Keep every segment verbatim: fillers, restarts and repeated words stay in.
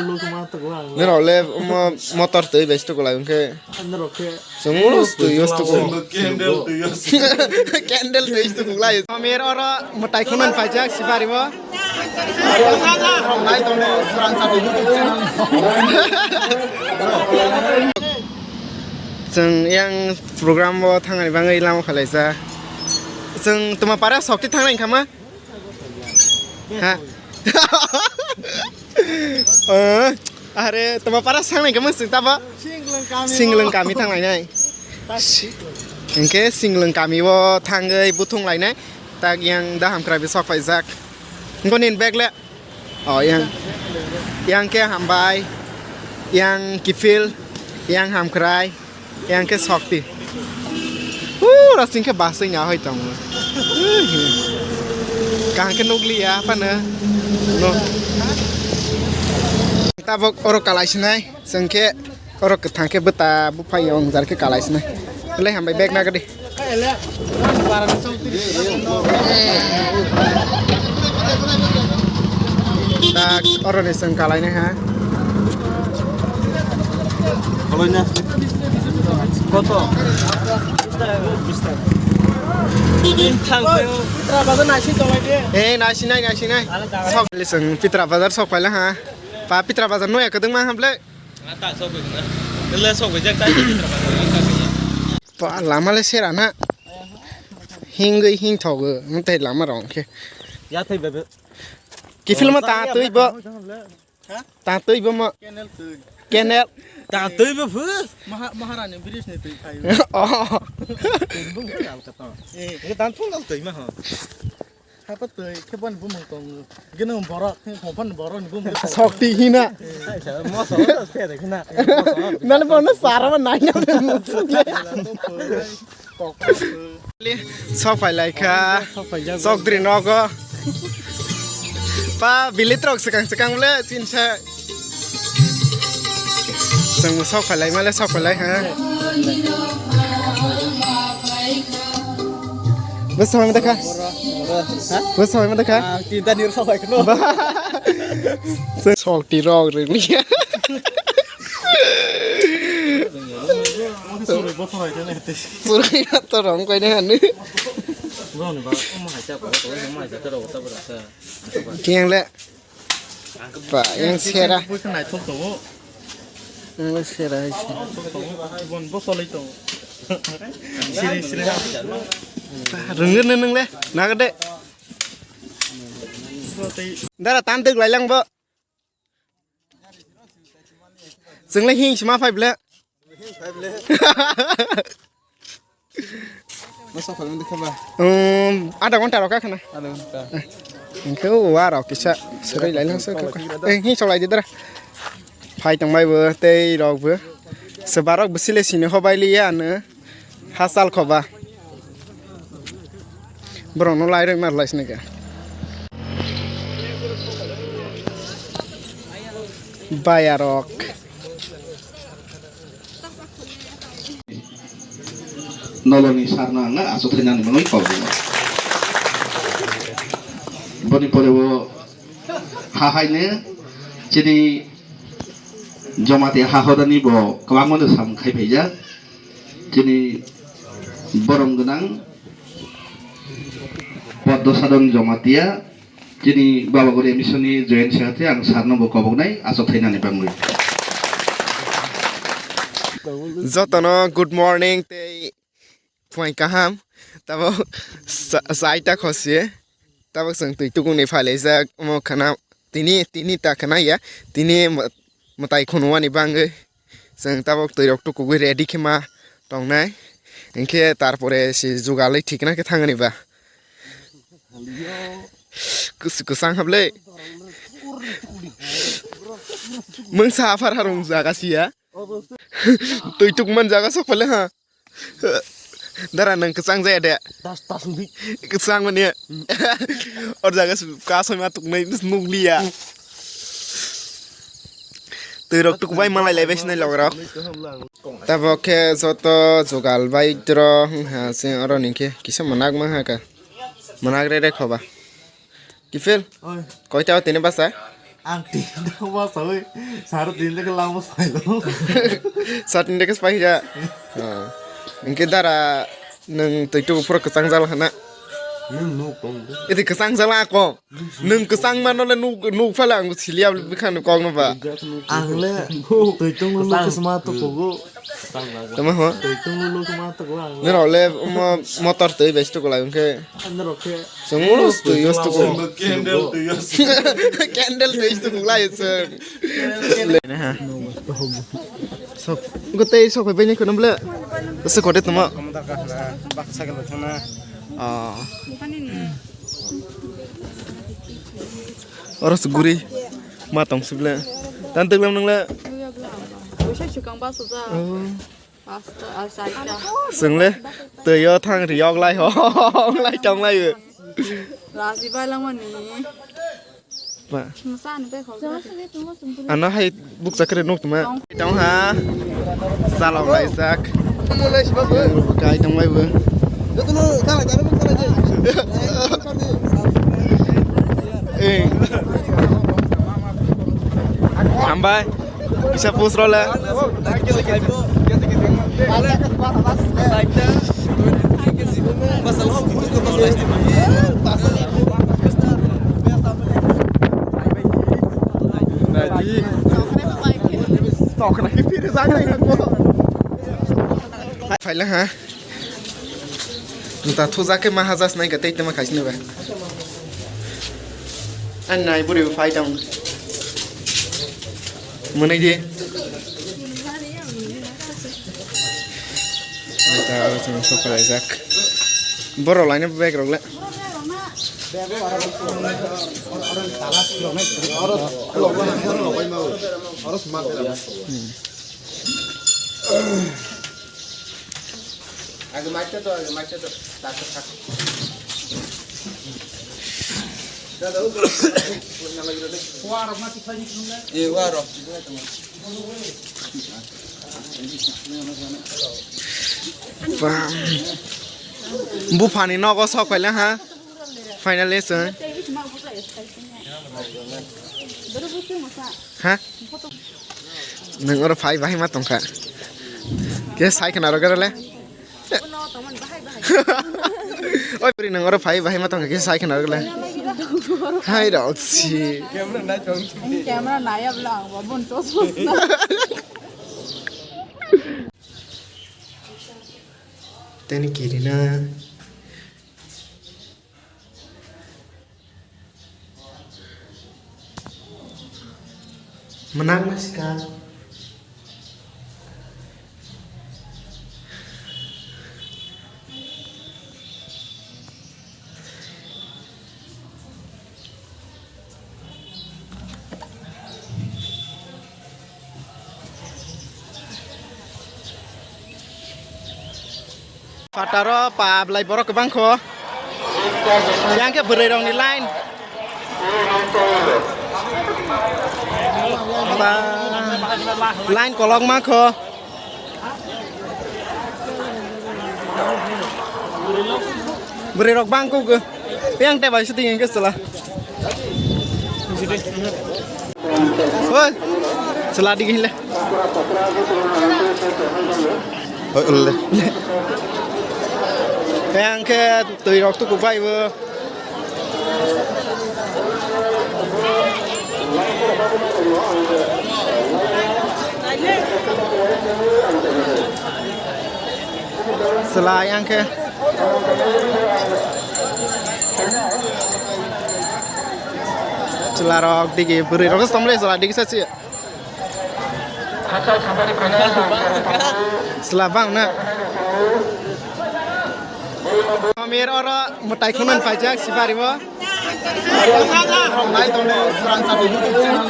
Norok le omo motor twi bai se tukulai hwnkhe. Chwng ulo twi use tuku. Candle twi use tuku. Candle twi use tuku lai. Amir oro mwtai khwnani paijak sibari bo. Nai tongo Suransati YouTube channel. Chwng yang program bo thangani bagwi lama khalaijak. Chwng tuma para sokti thangnai wngkha ma? Ha? Eh, are, toma para sangnai khe mwswk tabo? Singlwng kami. Singlwng kami thanglainai. Hinkhe Singlwng kami o thangwi buthung lainai. Tak yang da hamkrai bi sok paijak. Ngo nin bag le. Oh, yang. Yang khe hambai. Yang kifil. Yang hamkrai. Yang khe sokti. Pura sing khe basing ya hoi tong. Kaham khe nukliya phano. No. Tabok oro kalai sinai. Sing khe oro kwthang khe bwta buphai yong jar khe kalai sinai. Le hambai bag na gadi. Tak, oro ni seng kalai nai ha. Kalai na. Koto? Pitra bazar nasi tong lai de. Eh, nasi nai, nasi nai. Sok le seng Pitra bazar sok paila ha. Pa Pitra bazar no ya kedeng ma hamble. Ata sok bai na. Le sok bai jak tai Pitra bazar. Pa lama le sera na. Hingwi hing thogo, mutai lama rong khe. Ya thai bebe. Kifil ma ta twi bo. Ha? Ta twi bo mo. Kenel twi. Kenel. Ta twi bo phu. Maha-, Maharani bridge ni twi khai. Oh. Twi bo mo ya ka to. Eh. Ngi dan phung dal twi ma ho. Hapa twi khe bani bumung tong. Gino borok, hongpan borok ni bumung. Sokti hina. Mo so se de hina. Nani bono sara ma nai na. Sok phai lai kha. Sok phai jak. Sokdri nogo. Pa bilit rok sekang sekang le chinsa. Seng sok phai lai male sok phai lai ha. Bwsa mai dakha. Bwsa mai dakha. Tinta nir sok phai khno. Sokti rok rili. Purui to rong koi ne hanu. Kiyang le. Pa yang sera. Yang sera hai se. Bon bosolai to. Siri siri. Rung ne nung le. Nagade. Dara tam tek lai lang bo. Chwng le hing sima phai ble. Masa phai ble kha ba? Um, adha ghonta rok kha na. Adha ghonta. Hingke wa rok kisa serai lai lang se kha. Eh, hing sok lai di dara. Phai tong bai bo tei rok bo. Se barok bwsile sini hobai liya ano. Hachal khoba. Borokno lairoi mar lai sini khe. Bayarok. Noloni sarno ang aswk thainani bagwi kok ringo. Boni pore bo ha haino chini Jamatia ha hodani bo kwbangmano samung khai phaijak. Chini borom gwnang Poddo Sadon Jamatia, chini Babagori M E C ni joint secretary, ang sir no bo koboknai aswk thainani bagwi. Jotono good morning tei Phuaing kaham, tabok sa-, saita khosi, tabok chwng twi tukuni phailaijak, omo khana tini, tini ta khana ya, tini mw-, mwtai khunwani bagwi chwng tabok twirok tukugwi ready khe ma tongnai, hinkhe tarpore se jugalwi thikna khe thangni ba. Kwch-, kwchang hablwi. Mungsa aphar harung jaga siya. Twi tukman jaga sok pale ha. Dara nang kwchang jaya de. Tas, tas wngdi. Kwchang mani. Or jaga su ka soi ma tuknai nukliya. Twi rok tuk bai malai lai bai sinai log rok. Tabok khe joto jugal bai tro ha se oro ni khe kisa manak ma ha ka. Manak re re khoba. Kifil? Oi. Koita o tini basa? Ang tinta ma sawi sar tinta ke lama sai lo. Sar tinta ke pai ja. Engke dara nung twi tu pura kwchang jal hana. Nung nuk tong. Iti kwchang jal ako. Nung kwchang mano le nuk nuk phala ang silia bikhan kok no ba. Ang le twi tu nuk ke sma to kogo. Tama ho. Twi tu nuk ke ma to kogo ang. Nero le mo motor twi bes to kolai ke. Nero ke. Sungurus tu yos tu ko. Candle tu yos. Candle tu yos tu lai se. Sok. Gotei sok bai ni kono ble. Se kote tuma. Komodar ka hana. Bak cycle thana. Ah. Oro suguri. Ma tong sible. Tan teglam nang le. Buisa chukang ba soja. Oh. Pasta, ah, saita. Swngle, twi o thang riyok lai ho, lai tong lai o. Raji bai langmani. Ba. Masa ani bai khol. Ano hai bukcha kre nuk tuma. Tong. Tong ha. Salok lai sak. Kai tong lai bo. Eh. Hambai. Kisa post role. Phaila ha. Nta thujak khe ma hajas nai ka tei tama khaisni ba. Ani nai bwrwi bo phai tong. Mwnwi di. Nta aro chwng sok khlaijak. Borok laina bag rok le. Hmm. Age maite to, age maite to. Tak, tak, tak. Eh, waro. Bam. Buphani nogo sok paila ha. Finally, sir. Ha? Nang oro phai bahai ma tongkha. Ke sai khna ro gare le? Oi, puri nang oro phai bahai ma tongkha, ke sai khna ro gare le? Hai rok si. Camera nai tong. Ani camera nai abla ang babun tos tos na. Teni kirina. Mwnakma swkang. Phataro pa belai borok kwbang kho. Yang khe bwrwi rokni line. Pa line kolok ma kho. Bwrwi rok bang kho. Yang te bai shooting engke sala. Oi, sala digi hile. Oi, ulle. Yang ke twi rok tu kubai bo. Sala yang ke. Chwla rok digi bwrwi rok tong le chwla digi sa chi. Chwla bang na. Amir oro mwtai khunun paijak sipari bo. Nai tong le Sransa YouTube channel.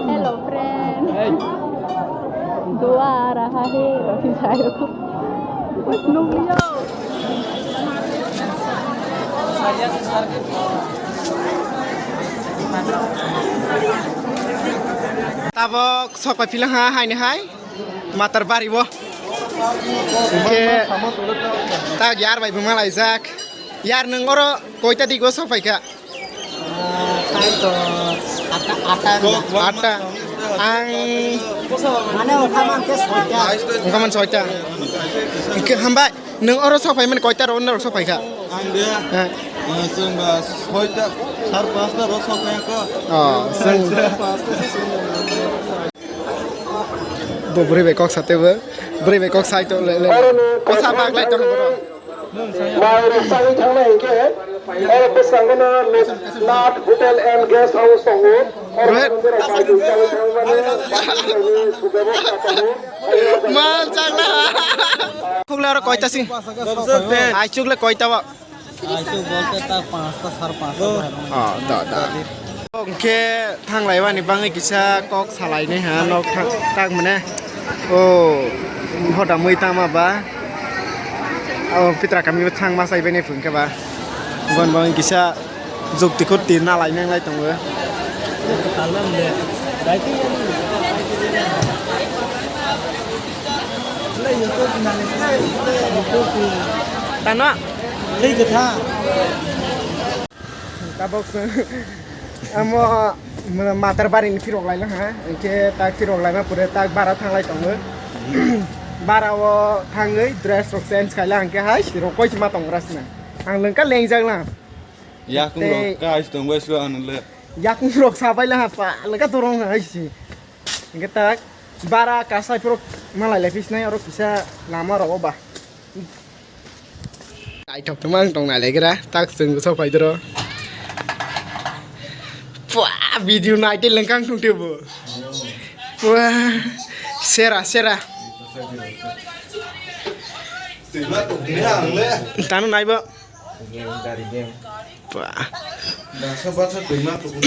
Hello, friend. Hey. Dua raha hai, roti jayo. Nungyo. Tabok sok pai phila ha, haini hai. Matar bari bo. Ke ta yar bai buma laijak. Yar nung oro koita dik o sok pai kha? Taito ata, ata. Ata. Ang mane oka man ke soita. Oka man soita. Ke hambai. Nwng oro sok phaimani koita rok, norok sok phaikha? Ang de, ha, eh, chwng ba soita, sar pasta rok sok phaikha. Oh, chwng. Sar pasta se chwng. Bo bwrwi bai kok sate bo. Bwrwi bai kok sai to le le. Kosa bak lai to borok. Mai rok sai thangna hinkhe. Oro bwskango no Looknath Hotel and Guest House tongo. Rohit. Mal chakla. Khukla aro koita si. Ai chukla koita ba. Ai chuk bolte ta panchta, sar panchta. Oh, da, da. Hwnkhe thanglai bani bangwi kisa kok salai nai ha nok thang tak mane. Oh, hoda mui tama ba. Oh, pitra kami thang ma sai bene phun khe ba. Bon bangwi kisa Jukti khuti nalai nanglai tongo. Tano? Tabok se amo matar bari ni phirok lai ha. Hwnkhe tak phirok lai ma pore tak bara thanglai tongo. Bara o thangwi dress rok change khaila hwnkhe hai rok koi ma tongo rasna. Ang lengka lengjak lang. Yakung rok kai tong bai su anu le. Yakung rok sabai la pa, leka dorong hai si. Hingke tak bara kasai puro malai le pisnai oro kisa lama ro ba. Ai thok tong mang tong nai le gra, tak sung so pai doro. Pua, video nai te lengkang thung te bo. Pua, sera, sera. Tano nai bo. Game, gari game. Ba. Dasa basa twi ma tuku.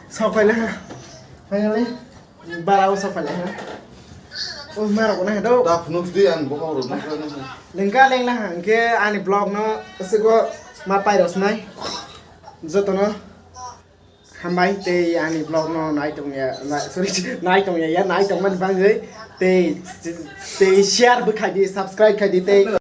Sok pai le ha. Finally. Bara o sok pai le ha. O ma rok na do. Da phunuk di an bo ko ro. Lengka leng na ha. Hingke ani vlog no sego ma pai ros nai. Joto no. Hambai tei ani vlog no nai tongya, nai, sorry, nai tongya ya, nai tongmani bagwi tei, tei share bo khai di, subscribe khai di tei.